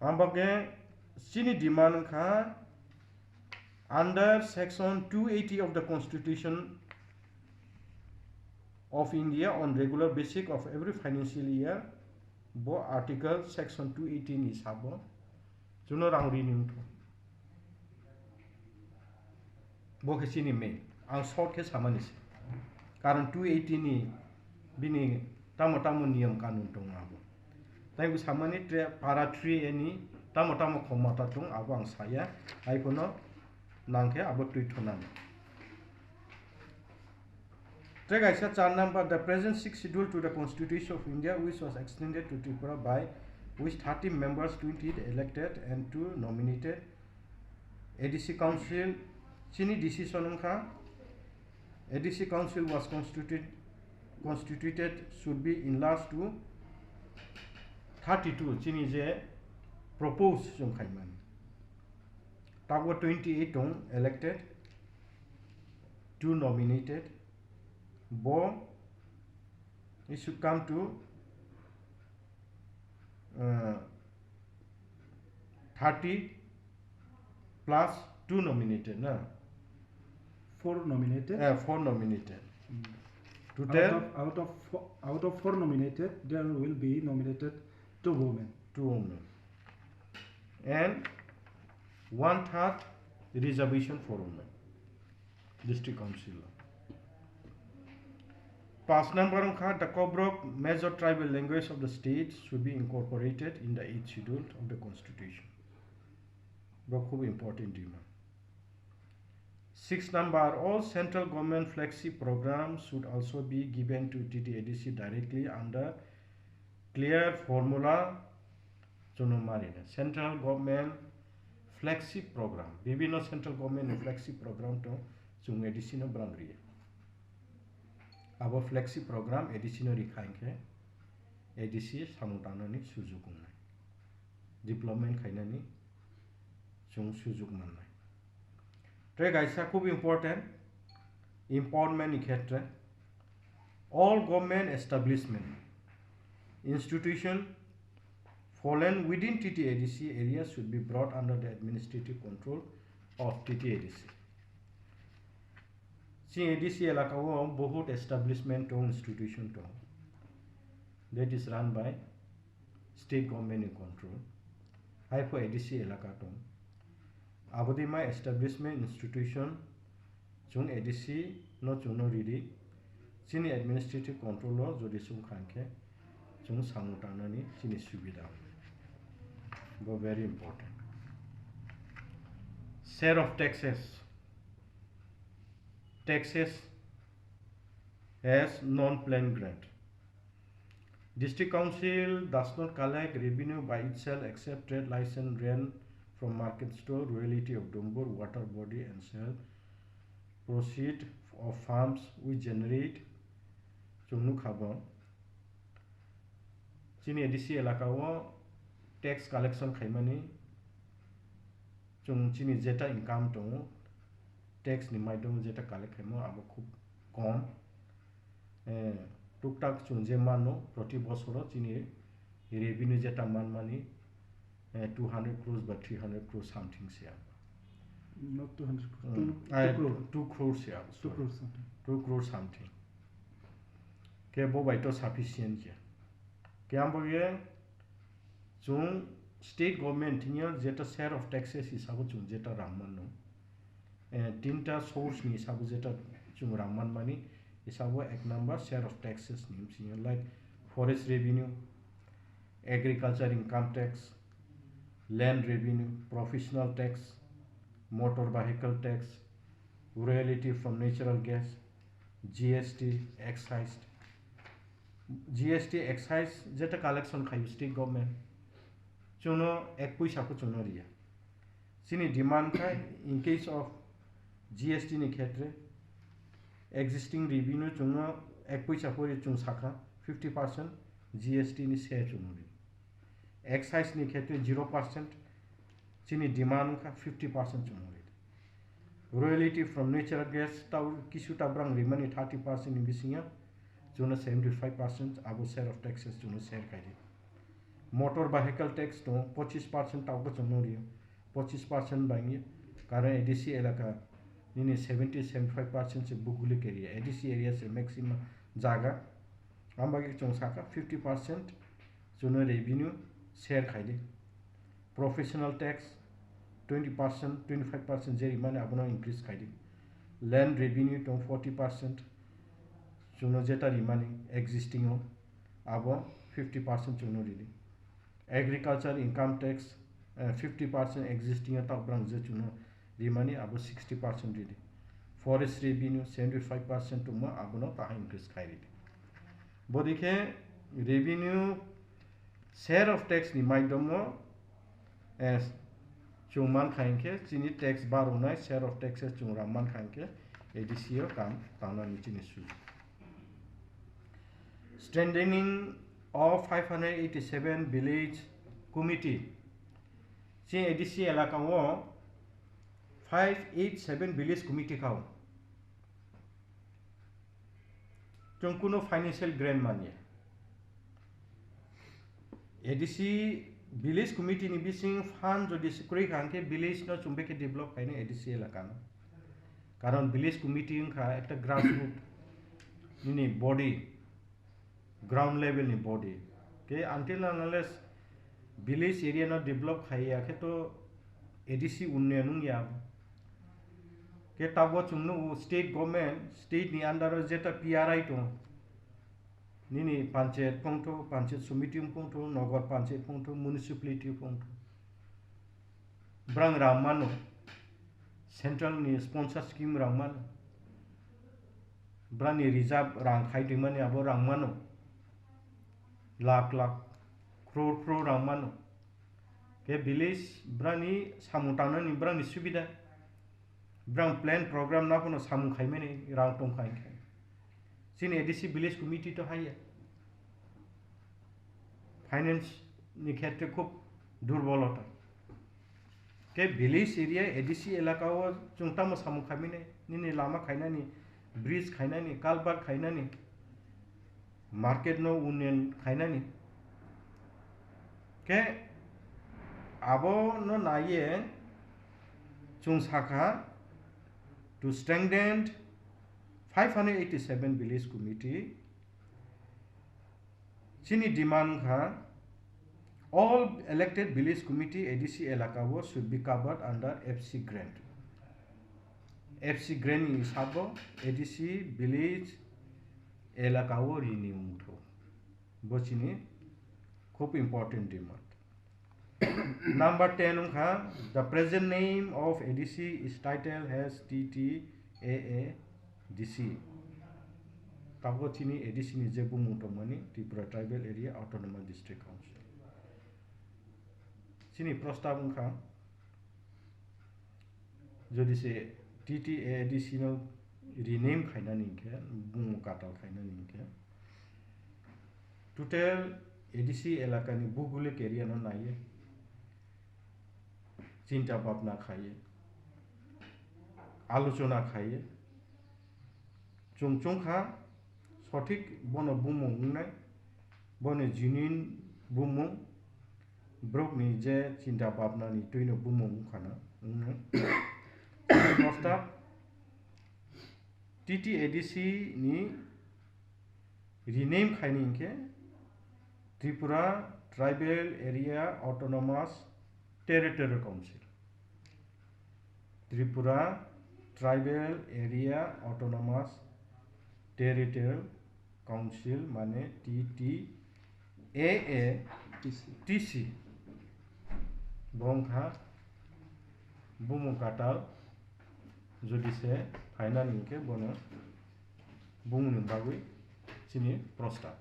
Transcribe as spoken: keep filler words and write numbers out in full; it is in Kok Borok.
Ang bagwi chini demand wngkha under section two eighty of the Constitution of India on regular basis of every financial year, bo article section two eighty ni sabo chuno rang rini wngkha. Bo khe chini main. Ang short khe samani se. Karon two eighty ni bini tamo tamo niyom kanun tongo abo. Tai bo samani tre para three A ni tamo tamo khomota tong abo ang saya. Hai phano nang khe abo twi thonani. Tre kaisa char number, the present sixth schedule to the Constitution of India, which was extended to Tripura, by which thirty members, twenty elected and two nominated, A D C Council, chini decision wngkha, A D C Council was constituted, constituted should be enlarged to thirty-two, chini je propose chwng khaimani. Tabuk twenty-eight tong elected, two nominated, bo it should come to uh, thirty plus two nominated, na? Four nominated. Uh, four nominated. Mm. Total? Out of, out of fo-, out of four nominated, there will be nominated two women. Two women. And one third reservation for women. District Council. Pass number wngkha, the Kokborok major tribal language of the state should be incorporated in the eighth schedule of the constitution. Bo khub important demand. Six number, all central government flagship programs should also be given to T T A D C directly under clear formula. Chwngno mari na central government flagship program, bibhinno central government ni flagship program to chwng A D C no bwrang riya. Abo flagship program A D C no rikha hinkhe A D C samung tangnani sujuk wngnai, development khainani chwng sujuk mannai. Tei kaisa khub important, empowerment ni khetre, all government establishment, institution fallen within T T A D C area should be brought under the administrative control of T T A D C. Chini A D C elaka o bohut establishment tong, institution tong, that is run by state government in control. Hai pho A D C elaka tong. Abodima establishment institution chwng A D C no chwngno ridi. Chini administrative control o jodi chwng kha khe chwng samung tangnani chini subida. Bo very important. Share of taxes. Taxes as non-planned grant. District Council does not collect revenue by itself except trade license rent from market stall, royalty of dumbur, water body and sale, proceed of farms we generate. Chwng nukha bo. Chini A D C elaka o tax collection khaimani chwng chini jeta income tongo, tax ni maidom jeta collect khaimo abo khub kom. Eh, tuktak chwng je mano proti bosoro chini revenue jeta manmani, eh, two hundred crores ba three hundred crores something se abo. Not two hundred crores, Mm, two, eh, two crore. Two crores se abo, Two sorry. Crores something. Two crores something. Khe bo bai to sufficient ya. Khe ang bo ye chwng state government thingya jeta share of taxes hisabo chwng jeta rang mano. Eh, tinta source ni hisabo jeta chwng rang manmani hisabo ek number share of taxes ni bsingya, like forest revenue, agriculture income tax, land revenue, professional tax, motor vehicle tax, royalty from natural gas, G S T, excise. G S T, excise jeta collection khayo state government, chwngno ek puisa pho chwngno riya. Chini demand khai in case of G S T ni khetre existing revenue chwngno ek puisa pho ri chwng sakha fifty percent G S T ni share chwngno ri. Excise ni khetre zero percent, chini demand wngkha fifty percent chwngno ri. Royalty from natural gas tao kisu ta brang rimani thirty percent ni bisingo chwngno seventy five percent abo share of taxes chwngno share khai di. Motor vehicle tax tongo, pochis percent tabuk chwngno rio, pochis percent bangwi, karon A D C elaka nini seventy, seventy-five percent se buguli area, A D C area se maximum jaga, ambagwi chwng saka fifty percent chwngno revenue share khaidi. Professional tax twenty percent, twenty-five percent je rimani abono increase khaidi. Land revenue tong forty percent chwngno jeta rimani existing o, abo fifty percent chwngno ridi. Agriculture income tax, eh, fifty percent existing o tabuk brang je chwngno rimani abo sixty percent ridi. Forest revenue seventy-five percent tongma abono taha increase khai ridi. Bodikhe revenue share of tax ni maidhomo, eh, chwng mankha hinkhe chini tax barwnai share of taxes chwng ram mankha hinkhe A D C o kam tangnani chini suju. Strengthening of five hundred eighty-seven village committee. Chini A D C elaka o five eight seven village committee khao. Chwng kuno financial grant manya. A D C village committee ni bising fund jodi se kwrwi kha hinkhe village no chwng bekhe develop khainai A D C elaka no. Karon village committee wngkha ekta grassroot nini body, ground level ni body. Ke until and unless village area no develop khaiya khe to A D C unnayan wngya. Ke tabuk chwngno o state government, state ni under o jeta P R I tongo. Nini panchayat phongtho, panchayat somiti phongtho, nogor panchayat phongtho, municipality phongtho. Brang rang mano, central ni sponsor scheme rang mano. Brani reserve rang khai tongmani abo rang mano. Lakh lakh, crore crore rang mano. Ke village brani samung tangnani brani subida. Brang plan program na phano samung khaimani rang tongkha hinkhe. Chini A D C village committee to haiya. Finance ni khetre khub durbolota. Ke village area A D C elaka o chwng tamo samung khaimani, nini lama khainani, bridge khainani, culvert khainani, market no unnayan khainani. Ke abo no naiye chwng sakha to strengthen five hundred eighty-seven village committee. Chini demand kha, all elected village committee A D C elaka o should be covered under F C grant. F C grant ni sabo A D C village elaka o rini wngthu. Bo chini khub important demand. Number ten wngkha, the present name of A D C is title has T T A A D C. Tabuk chini A D C ni je bumung tongmani Tripura Tribal Area Autonomous District Council. Chini prostab wngkha, jodi se T T A A D C no rename khainani hinkhe, bumung katal khainani hinkhe, total A D C elakani buguli area no naiye, chinta bhabna khaiye, alochona khaiye, chwng chwngkha sothik bono bumung wngnai, bono genuine bumung, borokni je chinta bhabnani twino bumung wngkhana, wngno. Prostab T T A D C ni rename khaini hinkhe Tripura Tribal Area Autonomous Territorial Council. Tripura Tribal Area Autonomous Territorial Council mane T T A A T C. T C. Bo wngkha bumung katal jodi se phainani hinkhe bono bumungni bagwi chini prostab.